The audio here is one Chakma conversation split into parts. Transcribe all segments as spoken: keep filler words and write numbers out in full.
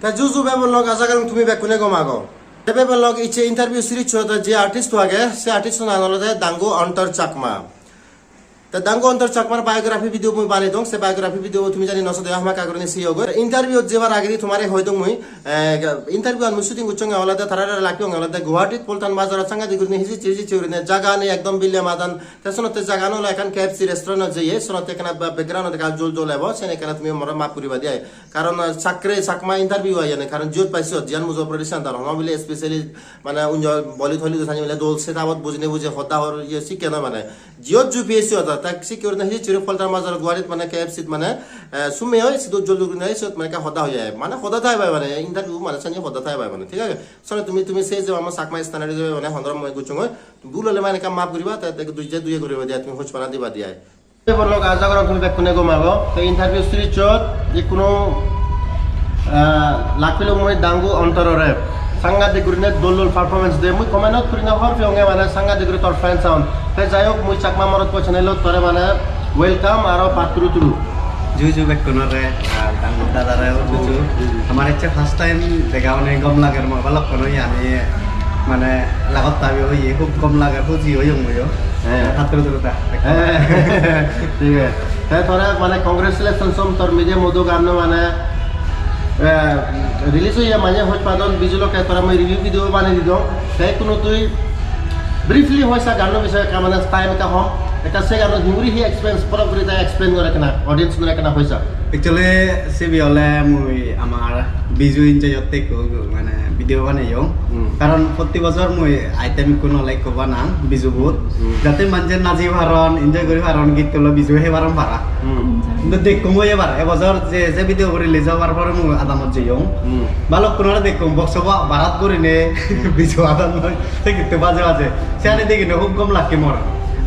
Te juju bebon lok, aja gorong tumi bekkune gom ago. Te bebon lok, icche interview series-ot je artist-o age, se artist-o nang olode Dangu Antor Chakma. Te Dangu Antor Chakmar biography video mui banei dong, se biography video tumi jodi no sode hamakkai gurinei seyo goi. Interview-ot jebar agedi tomare hoi dong mui, eh, interview-an mui shooting gocchonge olode, tarare lakki onge olode Guwahatit Poltan Bazarot sangadik gurinei hijicche hijicche gurinei jaga nei, ekdom bille madan. Te senotte jagan ole ekkan K F C restaurant-ot jeye, senotte ekkana ba-, background-ot ekkan jol jol ebo, sen ekkana tumi more maaf guriba de ai. Karon, ah, Chakre, Chakma interview oi jane, karon jiyot pai siyot, jiyan mujor production tar hono bile specially, mane, unjo boli tholi do sani bile dol setup-ot bujine buje hoda hor iye sikke noi mane. Jiyot ju piyesi hoda, tak sikke guri na hijicche guri Poltan Bazar Guwahatit mane K F C-t mane, eh, sume oi, sidu jol jol guri na siyot mane ekka hoda hoi jai. Mane hoda thai bai mane, interview mane sani hoda thai bai mane, thik age? Sole tumi, tumi sei je ama Chakma standard ijebe mane hondro mui guchchongoi. Bul ole mane ekka maaf guriba, te, te duje duje guriba de ai, tumi hochpana diba de ai. Te bol lok, aja gorong tumi bekkune gom ago. Te interview series-ot ikkunu, ah, lak pilung mui Dangu Antorore. Sangadik gurine dol dol performance de. Mui comment-ot purine hobor peyonge mane sangadik guri tor fans agon. Te jai hok, mui Chakma Morotpo channel-ot tore mane welcome aro patturu turu. Ju ju bekkunore, ah, Dangu dadare ju ju. Ju ju. Amar ecche first time dega, onek gom lager, mor balokkun oye ami mane lagot tabi oye, hub gom lager, huji oyong muiyo. He. Patturu turu ta. He. Thik age. Te tore mane congratulations hom tor Mide Modu ganno mane, eh, release oye mane hoj padon, Biju lokke tore mui review video banei didong. Te ikkunu tui briefly hoisa ganno bisoye ekka mane time ekka hom. Ekka se ganno hi guri hi experience, pore guri ta explain gore ekkana, audience-unore ekkana hoisa. Actually, sibe ole mui amar Biju enjoy-otte ekko mane video baneyong. Hmm. Karon protti bojor mui item ikko nole ikko banang Biju bot. Hmm. Jate manje naji paron, enjoy guri paron, gitto loi Biju hei paron para. Hmm. Hintu dekkong mui ebar, e bojor je, je video bo release obar pore mui adamot jeyong. Hmm. Balukkunore dekkong box bo barat gurine Biju adan loi, se gitto baje baje. Siyani degine hub gom lakke mor.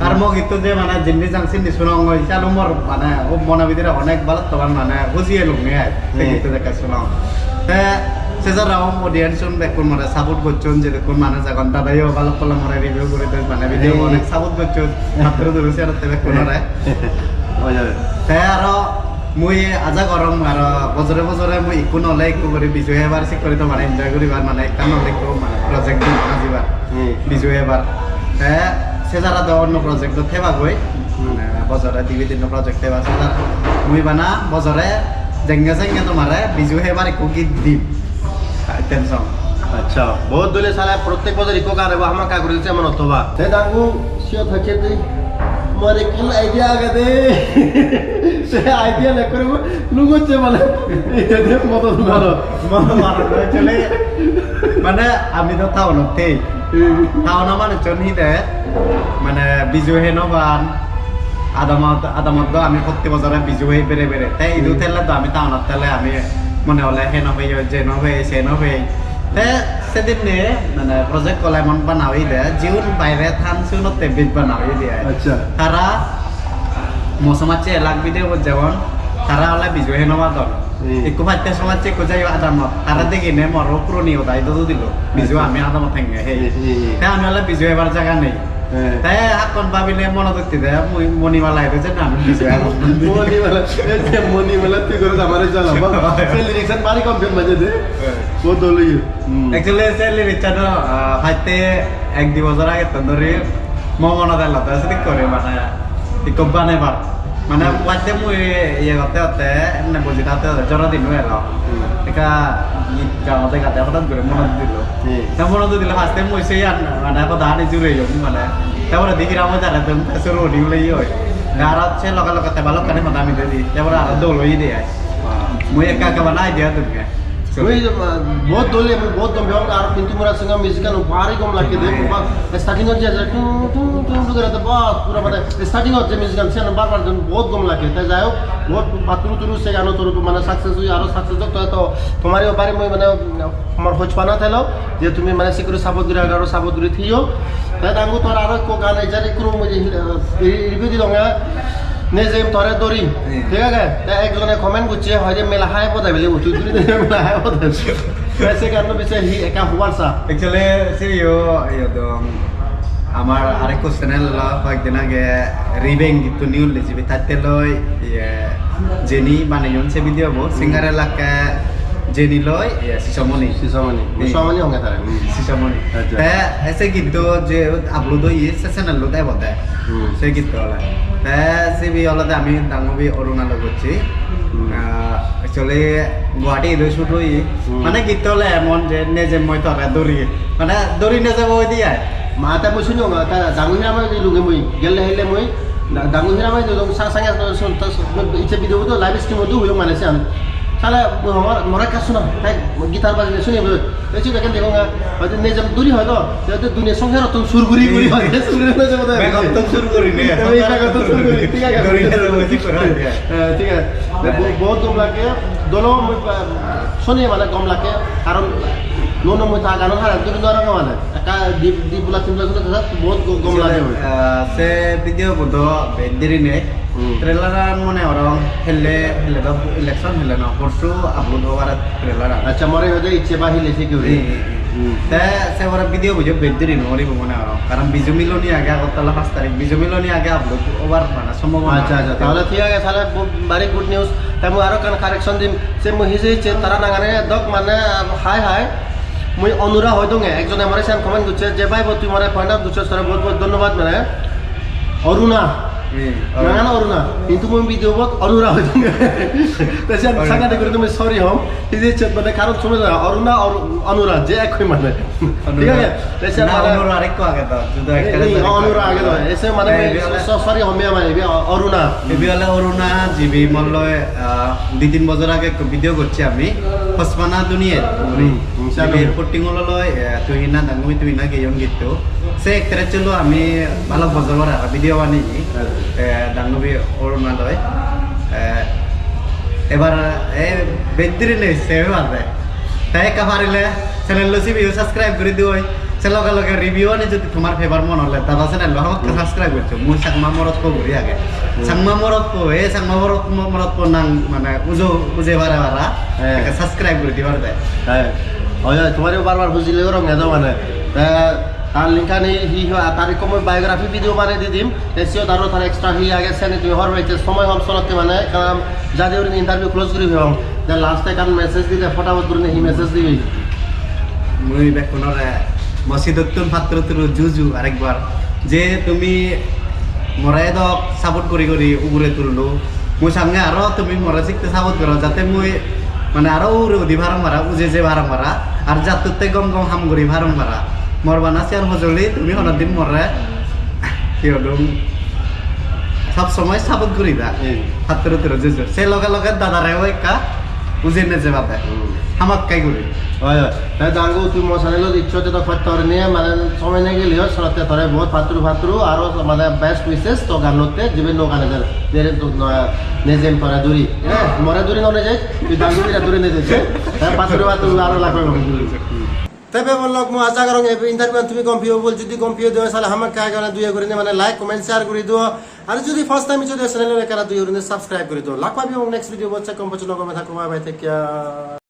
Ar mo gitto je mane jindi jang sindi sunongoi, siyano mor mane hub mono bidire onek balok tolan mane huji elunge ai. Se Hmm. gitto jekke sunong. Te se jara audience-un bekkun more support gocchon, jedukkun manuj agon, dadayo balokko loi more review guri don, mane video Hmm. onek support gocchon, patturu turu senotte bekkunore. Oi, oi. Te aro mui aja gorong aro bojore bojore mui ikko nole ikko guri Biju hebar, sik guri to mane enjoy guribar, mane ekkan nole ikko mane project di najibar. Hmm. Biju hebar. Te se jara do onno project do thebagoi. Hmm. Mane bojore dibe tinno project theba se jara. Mui bana bojore jenge jenge tomare Biju hebar ikko git dim. Item song. Accha, bahut dole sale, prottek bojor ikko gan ebo, hamakkai guri se monot thoba. Te Dangu, siyot hochche de, mor ekkan idea agede. Se idea le kore lugocche mane. Ete de modot maro. Modot maro, actually, mane ami do town-ot thei. Hmm. Town-o manuchun hi de, mane Biju hei no pan. Adamot, adamot do ami protti bojore Biju hei bere bere. Te idu Hmm. thele do ami town-ot thele ami mone hole he no pei, je no pei, se no pei. Te sedinne mane project ole emon bana oye de, jiun baire than siunotte bej bana oye de ai. Accha. Tara mo somajje elak bidire bo jemon, tara ole Biju hei no padon. Hmm. Ikko patte somajje ikko jai adamot. Tara Hmm. degine moro puroni hodai do dilo. Biju Accha. ami adamot henge hei. Hmm, hmm, hmm. Te ami ole Biju hebar jaga nei. He. Te hakkon babile monot utte de, mui Monimala idu je nang Biju hebar. Monimala, ei je Monimala tui goro amare jala ba. Se lyrics an bari confuse maje de. He. Bahut dol oye. Hmm. Actually, se lyrics an, ah, hoite ek di bojor age ton dhori mo monot elo, te sedik guri mane ikko banebar. Mane Hmm. hoite mui iye gotte gotte, emne boji thakte thakte joro din elo. Hmm. Ekka git gaote gaote hotat guri monot dilo. Hmm. Te monot dilo, first time mui se iyan, mane, hoda ani jureyong, mane. Te poredi Hiram oi jare dun, te suru udi ule iye oi. Te aro se loge loge te balokkani hoda mile di. Te pore aro dol oye de ai. Wow. Mui ekka ekka bana idea dunge. Mui, uh, bahut dol oye, mui bahut gom peyong, aro Pintu Murasinghe music an bari gom lakke de. Hmm. Ba, starting ot je, je, tum, tum, tum, tum, gore de, ba, pura mane, starting ot je music an, siyan bar bar jon bahut gom lakke. Te jai hok, bahut patturu turu se gano toru, mane, success oye, aro success hok, to, to, tomare o bari mui, mane, Amar hojpana thelo je tumi mane sikkuri support guri aro support guri thiyo. Te Dangu tor aro ekko gan ejer ikkunu mui re-, review dilonge, Nejeyim Tore Dhori. Hmm. Thik age? Te ekjone comment gocche hoide mela hai podai bile, utu duri de mela hai podai. Te se ganno bise hi ekka hobar sa. Actually, se yo, yo do, amar arekko channel elo, hoyekdin age Revenge gitto new release oye, tatte loi, iye, Jenny baneyon se video bo, singer elakke Jeni loi, iya, Sisamoni. Sisamoni. Hmm. Sisamoni honge tare. Hmm. Sisamoni. Acha. Te, ese gitto je upload oye, se channel-ot ebo de. Hmm. Se gitto ole. Te, sibe olode ami dangubi Aruna loi gocchi. Hmm. Ah, actually, Guwahati idu shoot oye. Hmm. Mane gitto ole emon je neje mui tore dori. Mane dori neje boi di ai. Ma ta mui sunyo ma ta dangu hira mai di lunge mui. Gelle hele mui. Da-, dangu hira mai di lung sang sang as sun ta icche video do live stream do huyong mane sian. Sale, mui homor, mora ekka suno, hei, guitar bajile suni, ei sini ekkan degong, hoyto nejam duri hoyto, hoyto duniya songsar ottun sur guri guri hoyto, sur guri hoyto, hoyto. Begottun sur guri ne. Ei begottun sur guri, thik age. Duri ne rogo thik guri hoyto. Eh, thik age. Bo-, bohut gom lage, dolo mui, ah, suni mane gom lage, karon nuo nuo mui ta gano hara duri no rong mane. Ekka di, di bula tin bula suni ta bohut go-, gom lage. Ah, se video bo do bej diri ne. Hmm. Trailer-an mone gorong helle, helle do election helle no, porsu upload obar trailer-an. Accha, more hoide icche ba hille se guri. Hmm, hmm, hmm. Hmm. Te se pore video bujo bej diri no goribo mone gorong. Karon Biju Miloni age Agartala paanch tarik, Biju Miloni age upload obar mane sombhabona. Accha, accha, tahole thik age, tahole bo-, very good news. Te mui aro ekkan correction dim, se mui hije icche tara nangani dok mane hai hai. Mui Onura hoi donge, ekjone more siyan comment gocche, je bhai bo tui more point out gocchos, tore bohut bohut dhonnobad mane. Aruna. Hmm, Aruna. Nangan Aruna. Hintu mui video bot Onura hoi donge. Te siyan Aruna. Sangade guri tumi sorry hom. Ije chet mane karon sumedho Aruna, Aru-, Onura, je ek hoi mane. Onura. Thik age? Te siyan na, mane Onura arekko age to, juda ei, ekka ei, age to. Onura age to. Ese mane ei, mui ibe ole so-, sorry hom ya mane, ibe Aruna. Ibe ole Aruna, jibe molloi, ah, di tin bojor age ekko video gocchi ami. Hochpana Duniyet. Hmm, hmm, siyan ibe ami. Potting oloi, eh, Tuhina, dangubi Tuhina geyon gitto. Se actress-o loi ami balok bojor pore aro video baneye. Hadi. Eh, dangubi Aruna loi. Eh, ebar, eh, bej diri nei, se bade. Te ekka parile channel-lo sibeyo subscribe guri diyo. Se loge loge review ani jodi tomar pebar mon ole, dada channel-lo hamakkai Hmm. subscribe goccho. Mui Changma Morot Po guri age. Hmm. Changma Morot Po, eh, Changma Morot, Mo-, Morot Po nang mane ujo, uje pare para. Heh. Ekka subscribe guri dibar de. Heh. Oi, oi, tomare bar bar bujile gorong edo mane. Te tar link ani hi ho, tar ikko mui biography video banei di dim. Te siyot aro tar extra hi age seni tumi hobor pecche, somoy hom solotte mane ekkan jadi gurinei interview close guri pebong. Te last-e ekkan message dide, photabot gurinei hi message dibe? Mui bekkunore mo sidottun patturu turu juju arekbar. Je tumi more edok support guri guri ugure tullo. Mui sange aro tumi more sikke support goro, jate mui mane aro ugure udi parong para, uje je parong para, ar jattutte gom gom ham guri parong para. Mor bana siyan hojoli tumi honodin more hi hodung sob somoi support guri da. Hmm. Patturu turu juju. Se loge loge dadare o ekka uje neje bade. Hmm. Hamakkai guri. Oi, oi. Te dangu tui mo channel-ot iccho te to pattor niye mane somoi nei geliyo, solotte tore bohut patturu patturu, aro mane best wishes to gannotte jibe nuo gane der. Dere to, ah, nejem tore duri. Eh, more duri no neje, tui dangu dire duri neje. Te patturu patturu aro lagbe gom. Te bebon lok, mui aja gorong ei interview-an tumi gom piyo bol, jodi gom piyo de oi sale hamakkai gana duye gurine mane like, comment, share guri do. Ar jodi first time jodi channel-ot ekkana duye gurine subscribe guri do. Lak pebong next video-bot, se kom pocchondo gome thakko, bye bye, take care.